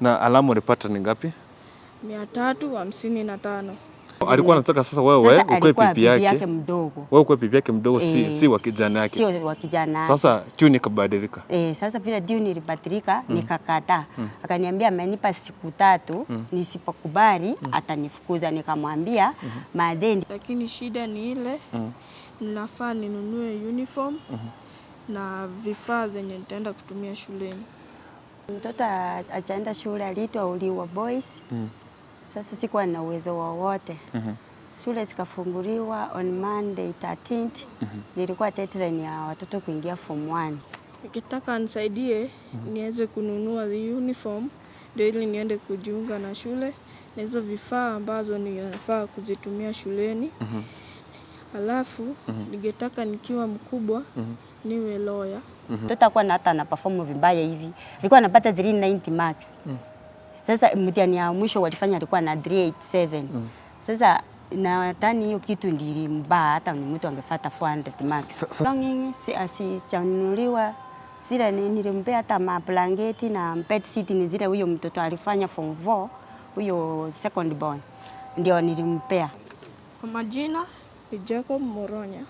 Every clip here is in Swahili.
Na alama ulipata ni ngapi? 355. Alikuwa anataka sasa wewe Sasa ukuwe alikuwa bibi bibi yake, yake mdogo. Wewe ukuwe bibi yake mdogo, si, si wa kijana yake. Sio wa kijana yake. Sasa tune ikabadilika. Sasa vile tune ilibadilika, nikakataa. Akaniambia amenipa siku 3, nisipokubali atanifukuza. Nikamwambia madeni. Lakini shida ni ile ninafaa ninunue uniform na vifaa zenye nitaenda kutumia shuleni. Mtoto achaenda shule, aliitwa Uliwa Boys. Sasa sikuwa na uwezo wowote. Shule zikafunguliwa on Monday 13th. Nilikuwa deadline ya watoto kuingia form 1. Nikitaka nisaidie niweze kununua uniform ndio ili niende kujiunga na shule na hizo vifaa ambazo ninafaa kuzitumia shuleni. Alafu ningetaka nikiwa mkubwa niwe lawyer. Mtoto hakuwa na hata ana perform vibaya hivi. Alikuwa anapata 390 marks. Sasa mtihani ya mwisho walifanya alikuwa na 387. Sasa nadhani hiyo kitu ndiyo mbaya, hata ni mtu angefuata 400 marks. Longing si asichanunuliwa zile nilimpea hata mablanketi na bed sheet, ni zile huyo mtoto alifanya form 4, huyo second born ndio nilimpea. Kwa majina ni Jacob Moronya.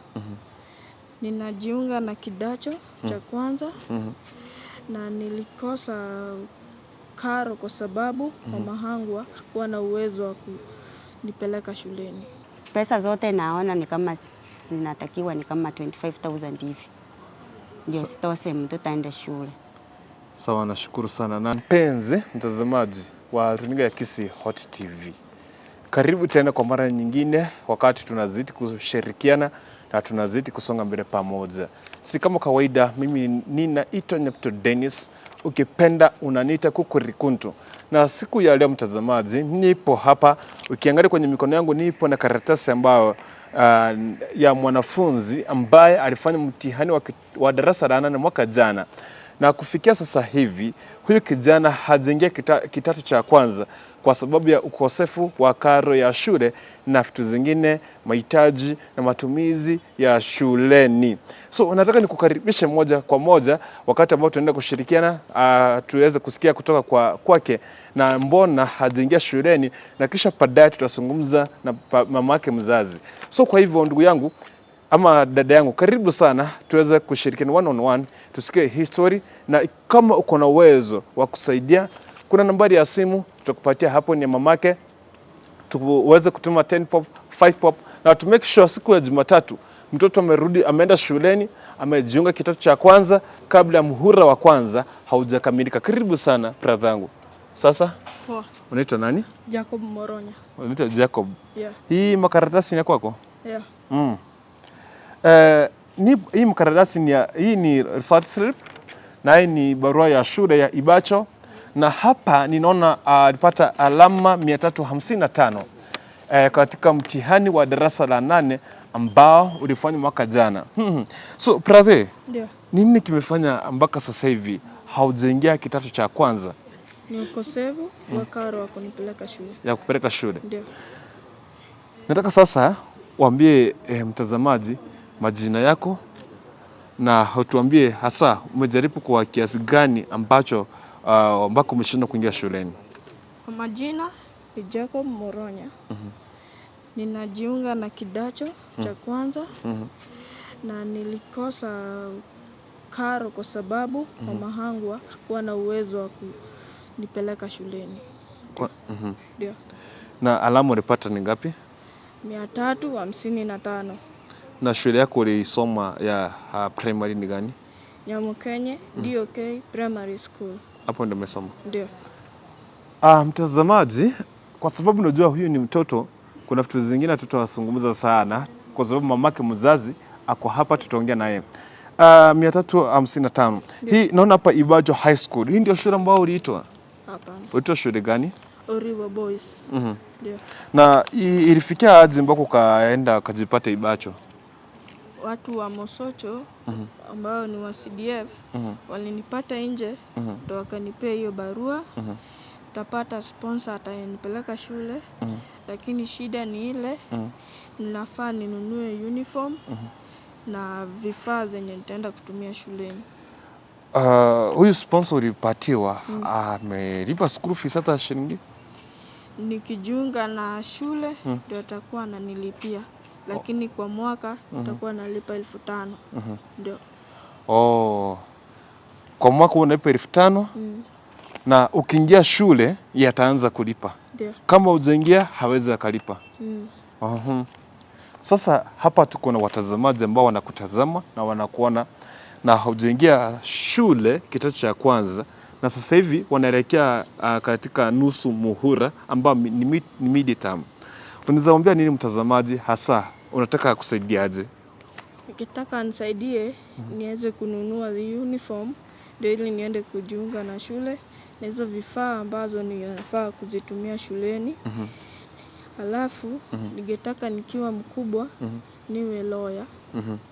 Ninajiunga na kidato cha kwanza na nilikosa karo kwa sababu mama yangu hakuwa na uwezo wa kunipeleka shuleni. Pesa zote naona ni kama zinatakiwa ni kama 25,000 hivi ndio sitose mtoto aende shule. Sawa, nashukuru sana. Na mpenzi mtazamaji wa runinga ya Kisii Hot TV, karibu tena kwa mara nyingine, wakati tunazidi kushirikiana na tunazidi kusonga mbele pamoja. Si kama kawaida, mimi ninaitwa Nyapto Dennis, ukipenda unaniita Kukurikuntu. Na siku ya leo mtazamaji, nipo hapa, ukiangalia kwenye mikono yangu nipo na karatasi ambayo ya mwanafunzi ambaye alifanya mtihani wa darasa la 8 mwaka jana, na kufikia sasa hivi huyu kijana hajaingia kidato cha kwanza kwa sababu ya ukosefu wa karo ya shule na vitu zingine, mahitaji na matumizi ya shuleni. So nataka nikukaribishe moja kwa moja wakati ambao tunaenda kushirikiana, tuweze kusikia kutoka kwake na mbona hajaingia shuleni, na kisha baadaye tutazungumza na mamake mzazi. So kwa hivyo ndugu yangu ama dada yangu, karibu sana tuweze kushirikiana one on one, tusikie history, na kama uko na uwezo wa kusaidia, kuna nambari ya simu tutakupatia hapo, ni mamake, tuweze kutuma 10 pop, 5 pop, na to make sure siku ya Jumatatu mtoto amerudi, ameenda shuleni, amejiunga kidato cha kwanza kabla ya muhula wa kwanza haujakamilika. Karibu sana brother yangu. Sasa Poa. unaitwa nani? Jacob Moronya. Unaitwa Jacob. Yeah. Hii makaratasi ni ya kwako? Yeah. Hii mkaratasi ni ya, hii ni result slip na hii ni barua ya shule ya Ibacho, na hapa ninaona alipata alama 355 katika mtihani wa darasa la 8 ambao ulifanywa mwaka jana. So brother, Ndio. nini kimefanya mpaka sasa hivi haujaingia kidato cha kwanza? Ni ukosefu wa karo wa kunipeleka shule. Ya kupeleka shule. Ndio. Nataka sasa waambie mtazamaji majina yako na utuambie hasa umejaribu kwa kiasi gani ambacho ambako umeshindwa kuingia shuleni. Kwa majina ni Jacob Moronya. Ninajiunga na kidato cha kwanza na nilikosa karo kwa sababu mama yangu hakuwa na uwezo wa kunipeleka shuleni. Ndio. Na alama ulipata ni ngapi? 355. Na shule yako ulisoma ya primary ni gani? Nyamukenye DOK Primary School. Hapo ndio umesoma? Ndio. Mtazamaji, kwa sababu unajua huyu ni mtoto, kuna vitu zingine tutawazungumza sana kwa sababu mamake mzazi ako hapa, tutaongea naye. 355. Hii naona hapa Ibajo High School. Hii ndio shule ambayo uliitwa? Hapana. Uliitwa shule gani? Oriwa Boys. Ndio. Na ilifikia aje mpaka ukaenda ukajipata Ibacho? Watu wa Mosocho ambao ni wa CDF walinipata nje, ndo wakanipea hiyo barua. Tapata sponsor atayenipeleka shule, lakini shida ni ile ninafaa ninunue uniform na vifaa zenye nitaenda kutumia shuleni. Huyu sponsor ulipatiwa amelipa school fees hata shilingi? Nikijiunga na shule ndio atakuwa ananilipia, lakini kwa mwaka nitakuwa nalipa 5,000. Ndio. Oh. Kwa mwaka unalipa 5,000 na ukiingia shule yataanza kulipa. Ndio. Kama hujaingia hawezi akalipa. Sasa hapa tuko na watazamaji ambao wanakutazama na wanakuona na haujaingia shule kidato cha kwanza na sasa hivi wanaelekea katika nusu muhula ambao ni mid term. Unaweza mwambia nini mtazamaji, hasa unataka kusaidiaje? Nikitaka nisaidie niweze kununua uniform ndio ili niende kujiunga na shule na hizo vifaa ambazo ninafaa kuzitumia shuleni. Alafu ningetaka nikiwa mkubwa niwe lawyer.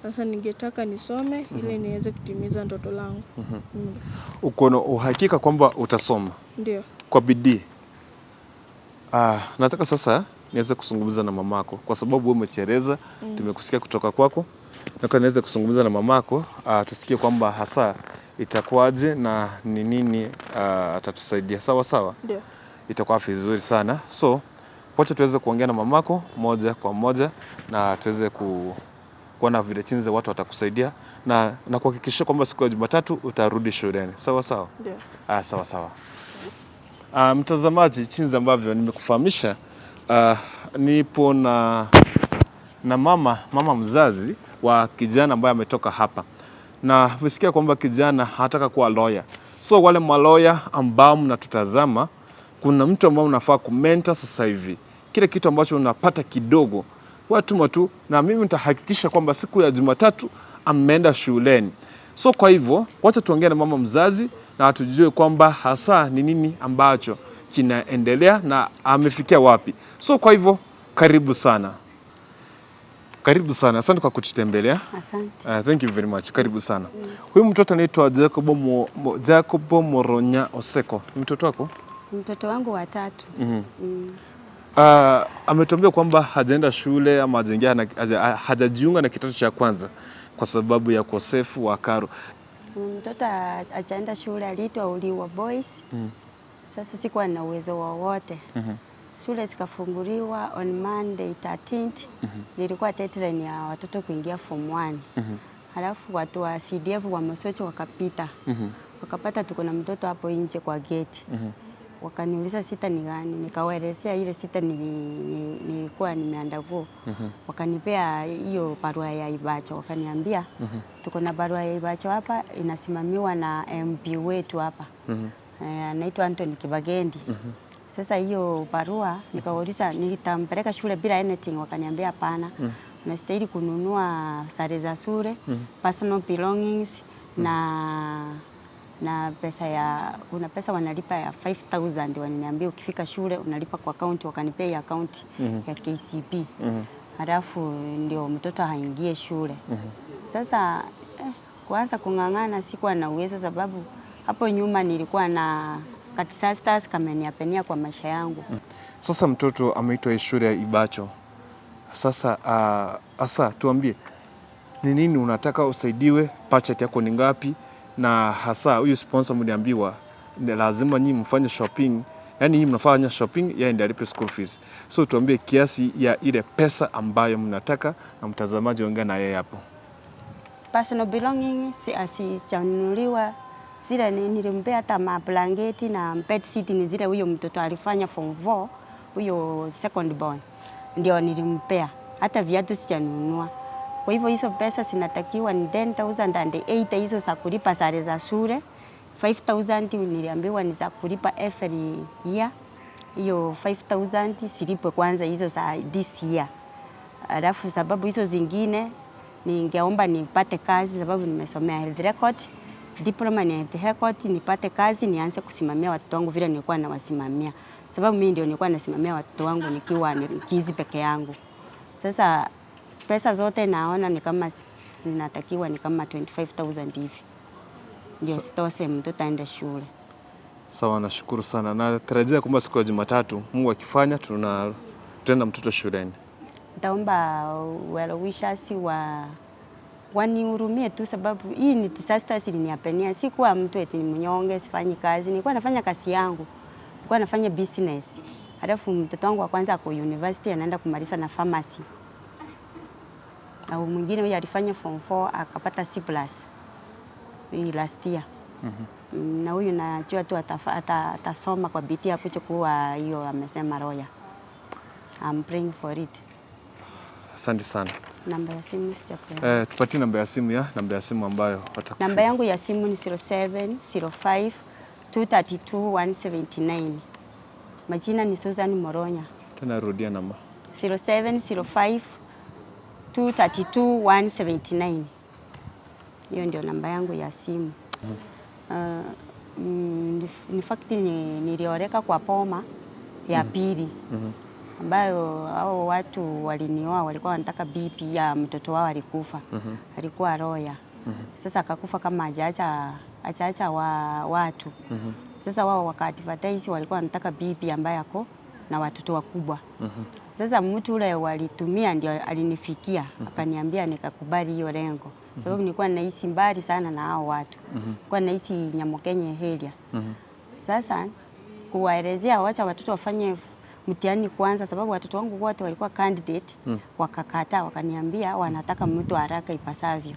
Sasa ningetaka nisome ili niweze kutimiza ndoto langu. Uko na uhakika kwamba utasoma Ndio. kwa bidii? Nataka sasa niweze kuzungumza na mamako kwa sababu wewe umetueleza, tumekusikia kutoka kwako. Nataka niweze kuzungumza na mamako, tusikie kwamba hasa itakuwaje na ni nini atatusaidia. Sawa sawa? Ndio. Itakuwa vizuri sana. So wacha tuweze kuongea na mamako moja kwa moja na tuweze kuona vile chinze watu watakusaidia na kuhakikisha kwamba siku ya Jumatatu utarudi shuleni. Sawa sawa? Ndio. Sawa sawa. Mtazamaji, chinzi ambavyo nimekufahamisha, nipo na mama mzazi wa kijana ambaye ametoka hapa na umesikia kwamba kijana hataka kuwa lawyer. So wale maloya ambao mnatutazama, kuna mtu ambao unafaa kumentor sasa hivi. Kile kitu ambacho unapata kidogo, watuma tu, na mimi nitahakikisha kwamba siku ya Jumatatu ameenda shuleni. So kwa hivyo wacha tuongee na mama mzazi na tujue kwamba hasa ni nini ambacho kinaendelea na amefikia wapi. So kwa hivyo karibu sana, karibu sana, asante kwa kututembelea. Asante. Thank you very much. Karibu sana. Huyu mtoto anaitwa Jacobo Moronya Oseko. Ni mtoto wako? Mtoto wangu wa tatu. Ametuambia kwamba hajaenda shule ama hajajiunga na kidato cha kwanza kwa sababu ya ukosefu wa karo. Mtoto achaenda shule, aliitwa Uliwa Boys. Sasa sikuwa na uwezo wowote. Shule zikafunguliwa on Monday 13th. Nilikuwa deadline ya watoto kuingia form 1. Halafu watu wa CDF wa Mosocho wakapita. Wakapata tuko na mtoto hapo nje kwa gate. Wakaniuliza sita ni gani, nikawaelezea ile sita nilikuwa nimeundergo. Wakanipea hiyo barua ya Ibacho, wakaniambia tuko na barua ya Ibacho hapa inasimamiwa na MP wetu hapa anaitwa Anthony Kibagendi. Sasa hiyo barua nikauliza nitampeleka shule bila anything, wakaniambia hapana, unastahili kununua sare za shule, personal belongings na pesa ya kuna pesa wanalipa ya 5000 wananiambia ukifika shule unalipa kwa account, wakanipea hiyo account ya KCB. Halafu ndio mtoto aingie shule. Sasa kuanza kung'ang'ana sikuwa na uwezo, sababu hapo nyuma nilikuwa na disasters kamenihappenia kwa maisha yangu. Sasa mtoto ameitwa shule ya Ibacho. Sasa asa tuambie ni nini unataka usaidiwe, budget yako ni ngapi? Na hasa huyu sponsor mliambiwa ni lazima nyinyi mfanye shopping, yani nyinyi mnafanya shopping, yeye ndiye alipe school fees. So tuambie kiasi ya ile pesa ambayo mnataka, na mtazamaji ongea na yeye hapo. Personal belongings si asichanunuliwa zile nilimpea hata mablanketi na bed sheet ni zile huyo mtoto alifanya form 4, huyo second born ndio nilimpea, hata viatu sijanunua. Kwa hivyo hizo pesa zinatakiwa ni 10,008 hizo za kulipa sare za shule, 5,000 niliambiwa ni za kulipa every year. Hiyo 5,000 silipwe kwanza hizo za this year. Alafu sababu hizo zingine ningeomba nipate kazi, sababu nimesomea health record, diploma ni health record, nipate kazi nianze kusimamia watoto wangu vile nilikuwa nawasimamia, sababu mimi ndio nilikuwa nasimamia watoto wangu nikiwa nikizi peke yangu. Sasa pesa zote naona ni kama zinatakiwa ni kama 25,000 hivi ndio sitose mtoto aende shule. Sawa, nashukuru sana. Natarajia kwamba siku ya Jumatatu Mungu akifanya tutaenda mtoto shuleni. Nitaomba well wishers wa Wanihurumie tu, sababu hii ni disaster ilinihappenia. Sikuwa mtu eti ni mnyonge, sifanyi kazi, nilikuwa nafanya kazi yangu, nilikuwa nafanya business. Halafu mtoto wangu wa kwanza ako university, anaenda kumaliza na pharmacy, na mwingine huyu alifanya form 4 akapata C plus hii last year. Na huyu najua tu atasoma kwa bidii akuje kuwa hiyo amesema lawyer. I'm praying for it. Asante sana. Namba ya simu sijapeana. Tupatie namba ya simu ambayo watakufikia. Namba yangu ya simu ni 0705 232 179. Majina ni Susan Moronya. Tena rudia namba. 0705 232 179. Hiyo ndio namba yangu ya simu. In fact nilioleka kwa poma ya pili ambayo hao watu walinioa walikuwa wanataka bibi ya mtoto wao alikufa. Alikuwa lawyer. Sasa akakufa kama hajaacha watu. Sasa wao waka advertise walikuwa wanataka bibi ambaye ako na watoto wakubwa. Sasa mtu ule walitumia ndio alinifikia, akaniambia, nikakubali hiyo lengo. Sababu nilikuwa naishi mbali sana na hao watu. Nilikuwa naishi Nyamokenye area. Sasa kuwaelezea wacha watoto wafanye mtihani kwanza, sababu watoto wangu wote walikuwa candidate. Wakakataa, wakaniambia wanataka mtu haraka ipasavyo.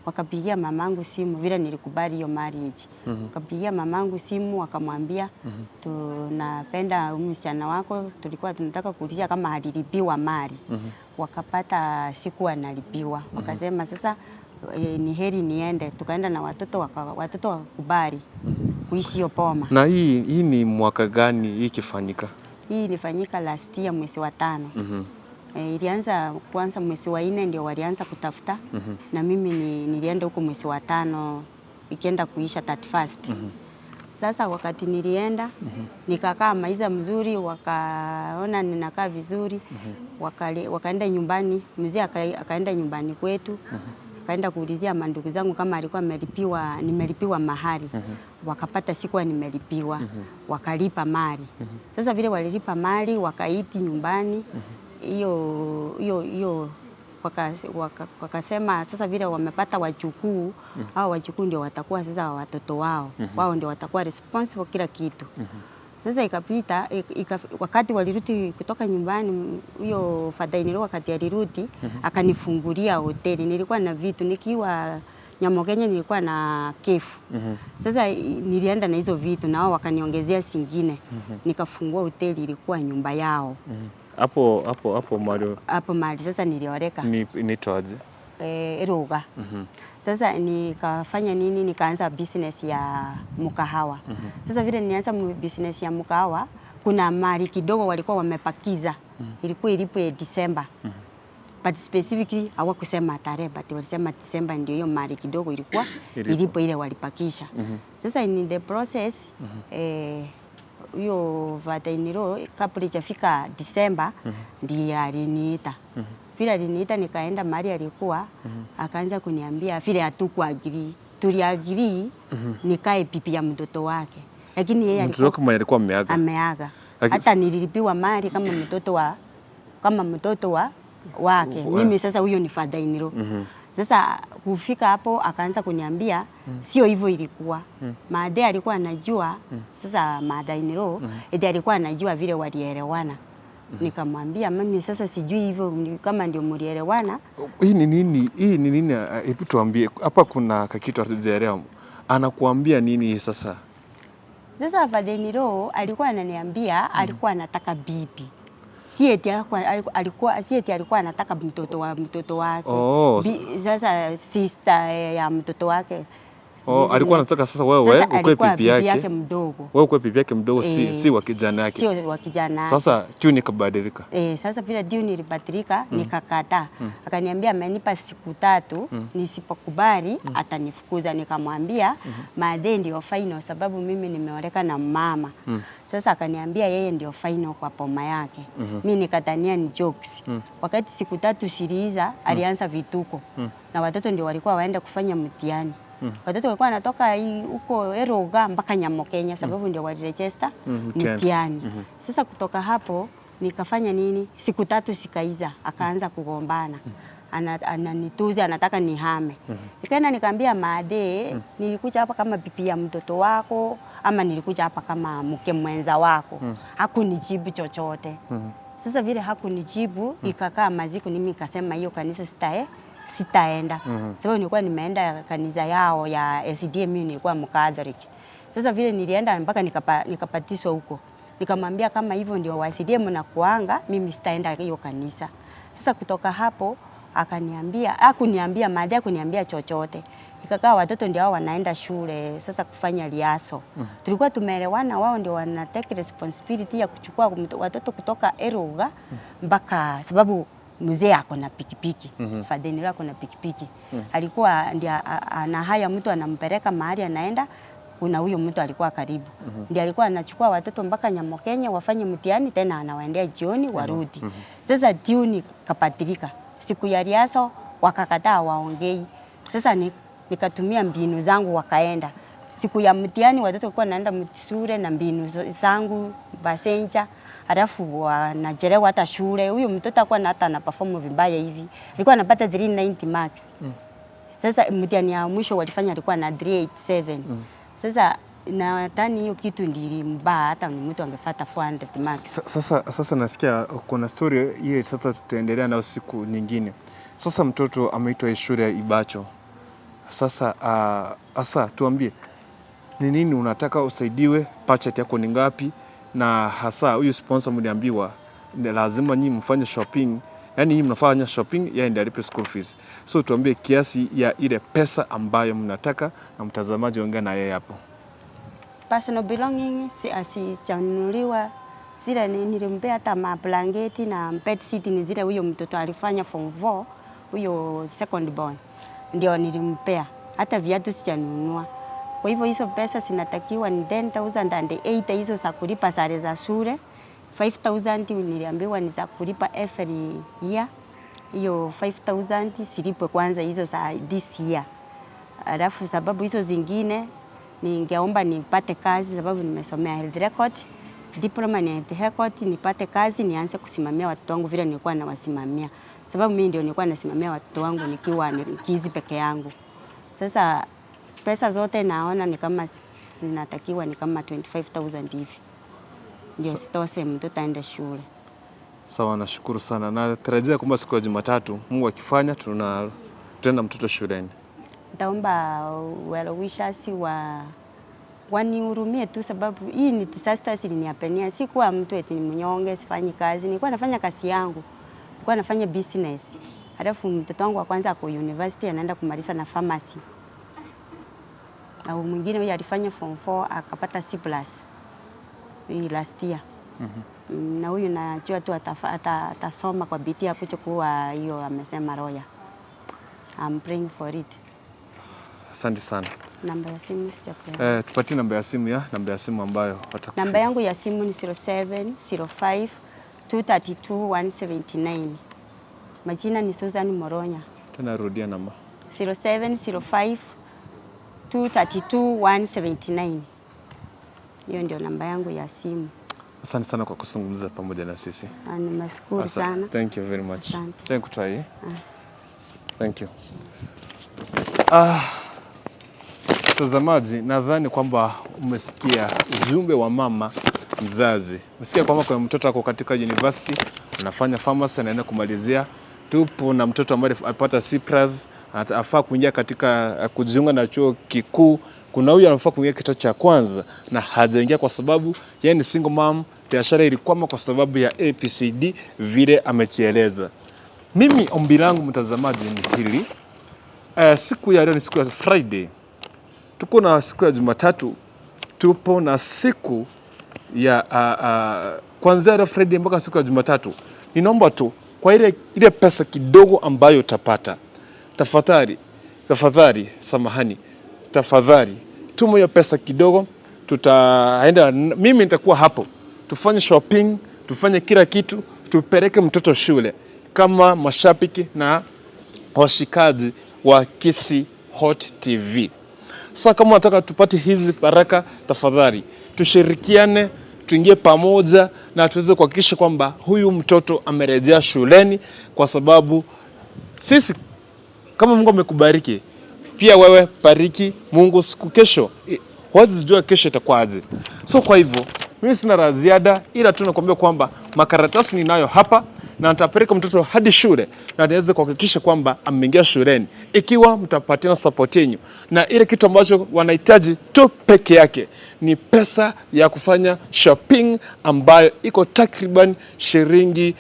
Wakapigia mamangu simu vile nilikubali hiyo marriage. Wakapigia mamangu simu wakamwambia, tunapenda huyu msichana wako, tulikuwa tunataka kuuliza kama alilipiwa mali. Wakapata sikuwa nalipiwa. Wakasema sasa ni heri niende. Tukaenda na watoto watoto wakakubali kuishi hiyo poma. Na hii ni mwaka gani hii ikifanyika? Hii ilifanyika last year mwezi wa 5. Ilianza kwanza mwezi wa 4 ndio walianza kutafuta. Na mimi nilienda huko mwezi wa 5 ikienda kuisha 31st. Sasa wakati nilienda nikakaa maisha mzuri, wakaona ninakaa vizuri. Wakaenda nyumbani, mzee akaenda nyumbani kwetu. Akaenda kuulizia mandugu zangu kama alikuwa amelipiwa, nimelipiwa mahari. Wakapata sikuwa nimelipiwa. Wakalipa mali. Sasa vile walilipa mali wakaiti nyumbani. Hiyo hiyo hiyo wakasema sasa vile wamepata wajukuu, hao wajukuu ndio watakuwa sasa watoto wao. Wao ndio watakuwa responsible kila kitu. Sasa ikapita wakati walirudi kutoka nyumbani, huyo father-in-law wakati alirudi akanifungulia hoteli. Nilikuwa na vitu nikiwa Nyamokenye, nilikuwa na kefu. Sasa nilienda na hizo vitu na wao wakaniongezea singine. Nikafungua hoteli, ilikuwa nyumba yao. Hapo hapo hapo mahali Hapo mahali sasa nilioleka. Ni inaitwaje? Eruga. Sasa nikafanya nini? Nikaanza business ya mkahawa. Sasa vile nilianza business ya mkahawa, kuna mali kidogo walikuwa wamepakiza. Ilikuwa ilipwe December. But specifically hawakusema tarehe, but walisema December ndio hiyo mali kidogo ilikuwa Ilipo. ilipo ile walipakisha. Sasa in the process huyo father-in-law kabla ijafika December ndiye aliniita. Vile aliniita nikaenda mahali alikuwa, akaanza kuniambia vile hatukuagree. Tuliagree nikae bibi ya mtoto wake. Lakini yeye Mtoto alikuwa wake mwenye alikuwa ameaga. ameaga. Lakini Hata nililipiwa mali kama mtoto wa wake. Mimi sasa huyo ni father in law. Sasa kufika hapo akaanza kuniambia sio hivyo ilikuwa. Maade alikuwa anajua, sasa mother in law eti alikuwa anajua vile walielewana. Nikamwambia mimi sasa sijui hivyo kama ndio mlielewana. Hii ni nini? Hii ni nini? Hebu tuambie. Hapa kuna kakitu hatujaelewa. Anakuambia nini hii sasa? Sasa father in law alikuwa ananiambia alikuwa anataka bibi. Si eti alikuwa si eti alikuwa anataka mtoto wa mtoto wake. Oh, Sasa sister ya mtoto wake. Oh, alikuwa anataka sasa wewe Sasa ukuwe alikuwa bibi yake. yake mdogo. Wewe ukuwe bibi yake mdogo, si wa kijana yake. Sio wa kijana yake. Sasa tune ikabadilika. Sasa vile tune ilibadilika nikakataa. Akaniambia amenipa siku 3, nisipokubali atanifukuza. Nikamwambia madhe ndio final sababu mimi nimeoleka na mama. Sasa akaniambia yeye ndio final kwa poma yake. Mimi nikadhania ni jokes. Wakati siku 3 ziliisha alianza vituko. Na watoto ndio walikuwa waenda kufanya mtihani. Watoto walikuwa wanatoka huko Eroga mpaka Nyamokenya sababu ndio waliregister Mtihani. mtihani. Sasa kutoka hapo nikafanya nini? Siku 3 zikaiza, akaanza kugombana. Ananituzi, anataka nihame. Nikaenda nikaambia madhe, nilikuja hapa kama bibi ya mtoto wako ama nilikuja hapa kama mke mwenza wako? Hakunijibu chochote. Sasa vile hakunijibu, ikakaa maziku, mimi nikasema hiyo kanisa sitaenda. Sababu nilikuwa nimeenda kanisa yao ya SDA, mimi nilikuwa Mcatholic. Sasa vile nilienda mpaka nikapatiswa huko. Nikamwambia kama hivyo ndio wa SDA mnakuanga, mimi sitaenda hiyo kanisa. Sasa kutoka hapo akaniambia, hakuniambia madhe, hakuniambia chochote. Ikakaa watoto ndio hao wanaenda shule sasa kufanya rehearsal. Tulikuwa tumeelewana wao ndio wana take responsibility ya kuchukua watoto kutoka Eruga mpaka, sababu mzee ako na pikipiki. Father ako na pikipiki. Alikuwa ndiye ana haya mtu anampeleka mahali anaenda, kuna huyo mtu alikuwa karibu. Ndiye alikuwa anachukua watoto mpaka Nyamokenye wafanye mtihani, tena anawaendea jioni warudi. Sasa tune ikapatilika. Siku ya rehearsal wakakataa waongei. Sasa nikatumia mbinu zangu wakaenda. Siku ya mtihani watoto walikuwa wanaenda shule na mbinu zangu basenja, halafu wanachelewa hata shule. Huyo mtoto hakuwa hata ana perform vibaya hivi. Alikuwa anapata 390 marks. Sasa mtihani ya mwisho walifanya alikuwa na 387. Sasa nadhani hiyo kitu ndiyo mbaya, hata mtu angefuata 400 marks. Sasa nasikia kuna story hiyo, sasa tutaendelea nayo siku nyingine. Sasa mtoto ameitwa shule ya Ibacho. Sasa asa tuambie ni nini unataka usaidiwe, budget yako ni ngapi? Na hasa huyu sponsor mliambiwa ni lazima nyinyi mfanye shopping, yani nyinyi mnafanya shopping, yeye ndiye alipe school fees. So tuambie kiasi ya ile pesa ambayo mnataka, na mtazamaji ongea na yeye hapo. Personal belonging si asichanunuliwa zile, nilimpea hata mablanketi na bed sheet, ni zile huyo mtoto alifanya form 4, huyo second born ndio nilimpea. Hata viatu sijanunua. Kwa hivyo hizo pesa zinatakiwa ni 10,080 hizo za kulipa sare za shule. 5000 niliambiwa ni za kulipa every year. Hiyo 5000 silipwe kwanza hizo za this year. Alafu sababu hizo zingine ningeomba nipate kazi, sababu nimesomea health record, diploma ni health record, nipate kazi nianze kusimamia watoto wangu vile nilikuwa nawasimamia, sababu mimi ndio nilikuwa nasimamia watoto wangu nikiwa Kisii peke yangu. Sasa pesa zote naona ni kama zinatakiwa ni kama 25,000 hivi ndio sitose mtoto aende shule. Sawa, nashukuru sana. Natarajia kwamba siku ya Jumatatu Mungu akifanya tutaenda mtoto shuleni. Nitaomba well wishers wanihurumie tu, sababu hii ni disaster ilinihappenia. Sikuwa mtu eti ni mnyonge, sifanyi kazi, nilikuwa nafanya kazi yangu, nilikuwa nafanya business. Halafu mtoto wangu wa kwanza ako university anaenda kumaliza na pharmacy, na mwingine huyu alifanya form 4 akapata C plus hii last year. Na huyu najua tu atasoma kwa bidii akuje kuwa hiyo amesema lawyer. I'm praying for it. Asante sana. Namba ya simu sijapeana. Tupatie namba ya simu ambayo watakufikia. Namba yangu ya simu ni 0705 232 179. Majina ni Susan Moronya. Tena rudia namba. 0705 232 179. Hiyo ndio namba yangu ya simu. Asante sana kwa kuzungumza pamoja na sisi. Na nimeshukuru sana. Thank you very much. Asante. Thank you, Tai. Thank you. Mtazamaji, nadhani kwamba umesikia ujumbe wa mama mzazi. Umesikia kwamba kuna mtoto ako katika university anafanya pharmacy, anaenda kumalizia. Tupo na mtoto ambaye alipata C plus, afaa kuingia katika kujiunga na chuo kikuu. Kuna huyu anafaa kuingia kidato cha kwanza na hajaingia kwa sababu yeye ni single mom, biashara ilikwama kwa sababu ya APCD vile amejieleza. Mimi ombi langu mtazamaji ni hili. Siku ya leo ni siku ya Friday, tuko na siku ya Jumatatu, tupo na siku ya kuanzia leo Friday mpaka siku ya Jumatatu. Ninaomba tu kwa ile pesa kidogo ambayo utapata, tafadhali tafadhali, samahani, tafadhali tuma hiyo pesa kidogo, tutaenda, mimi nitakuwa hapo, tufanye shopping, tufanye kila kitu, tupeleke mtoto shule kama mashabiki na washikaji wa Kisii Hot TV. Sasa kama unataka tupate hizi baraka, tafadhali tushirikiane, tuingie pamoja na tuweze kuhakikisha kwamba huyu mtoto amerejea shuleni, kwa sababu Sisi kama Mungu amekubariki, pia wewe bariki Mungu siku kesho. Huwezi jua kesho itakuwaje. So kwa hivyo mimi sina la ziada, ila tu nakwambia kwamba makaratasi ninayo hapa na nitapeleka mtoto hadi shule na niweze kuhakikisha kwamba ameingia shuleni, ikiwa mtapatiana support yenu, na ile kitu ambacho wanahitaji tu peke yake ni pesa ya kufanya shopping ambayo iko takriban shilingi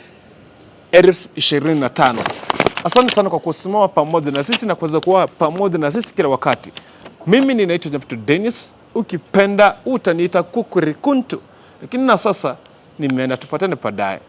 25,000. Asante sana kwa kusimama pamoja na sisi na kuweza kuwa pamoja na sisi kila wakati. Mimi ninaitwa Jafet Dennis, ukipenda utaniita Kukurikuntu, lakini na sasa nimeenda, tupatane baadaye.